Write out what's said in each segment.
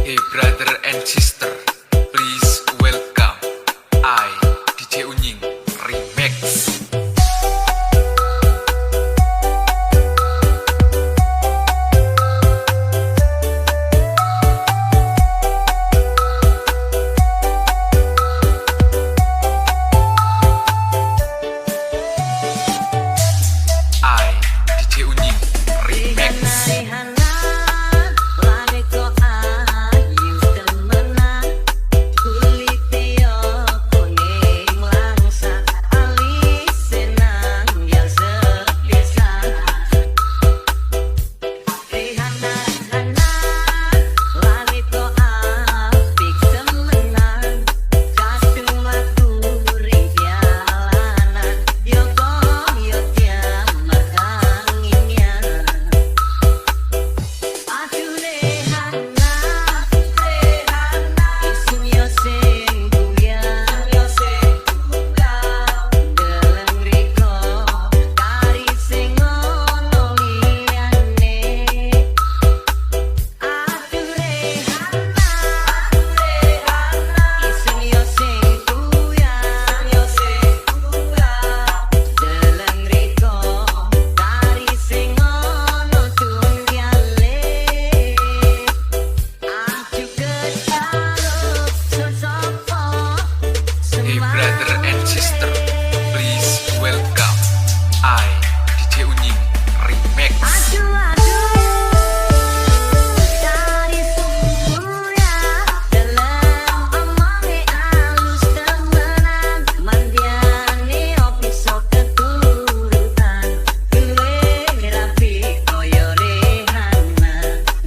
Hey brother and sister, please welcome I, DJ Unying Remix. I, DJ Unying Remix. Hey brother and sister, please welcome I, DJ Unying Remix. Aduh aduh, dari surya dalam omonge alus temenan, mandiane opo keturutan, duwe rapi koyo Rehana,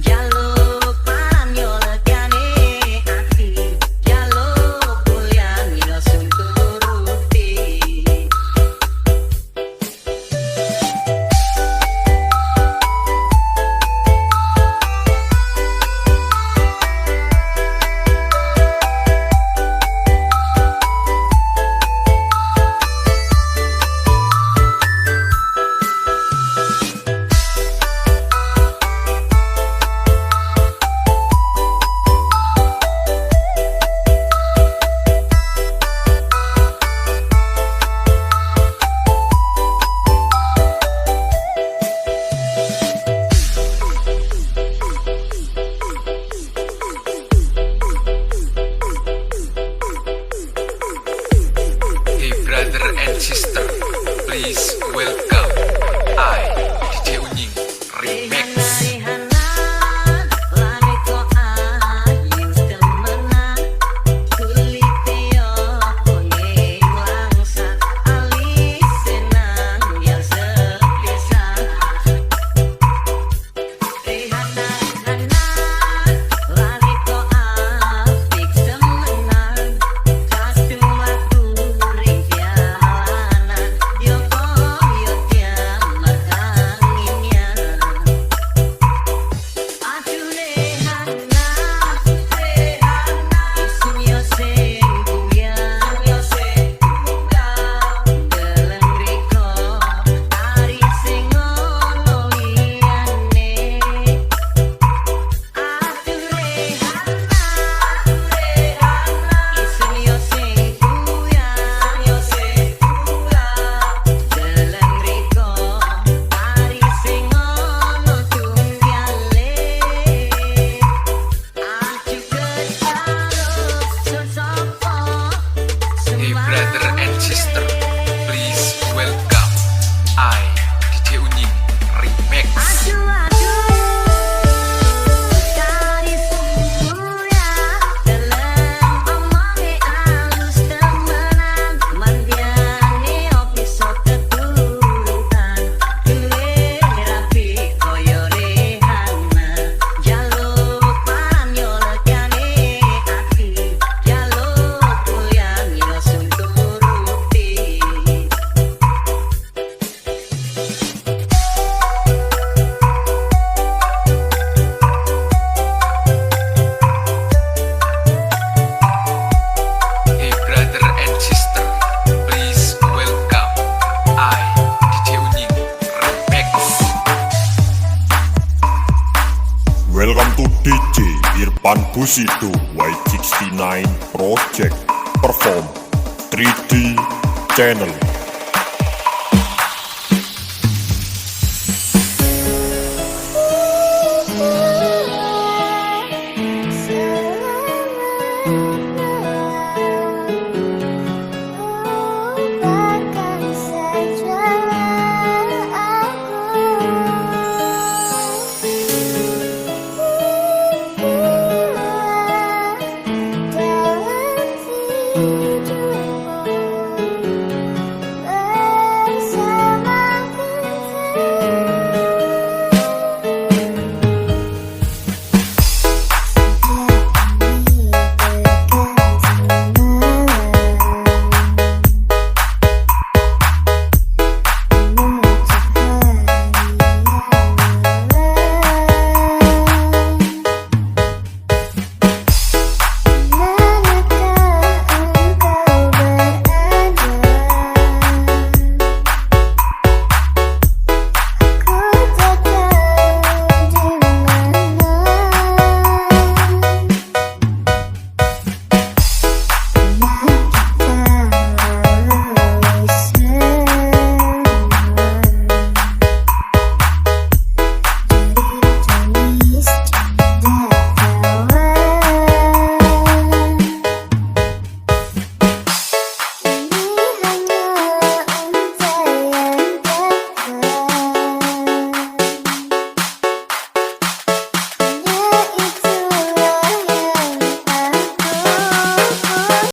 jaluk paran yo legane ati, jaluk kuliah yo sun turuti. Hey brother and sister, please welcome I, DJ Unying Remix. Rehana, lane kok ayu temenan, kulite yo kuning langsat, alise nang yang sepisan. Rehana, Rehana, lane kok apik temenan, kadung mlaku ring jalanan, yo koyo diamar. Bushido Y69 Project. Perform 3D Channel.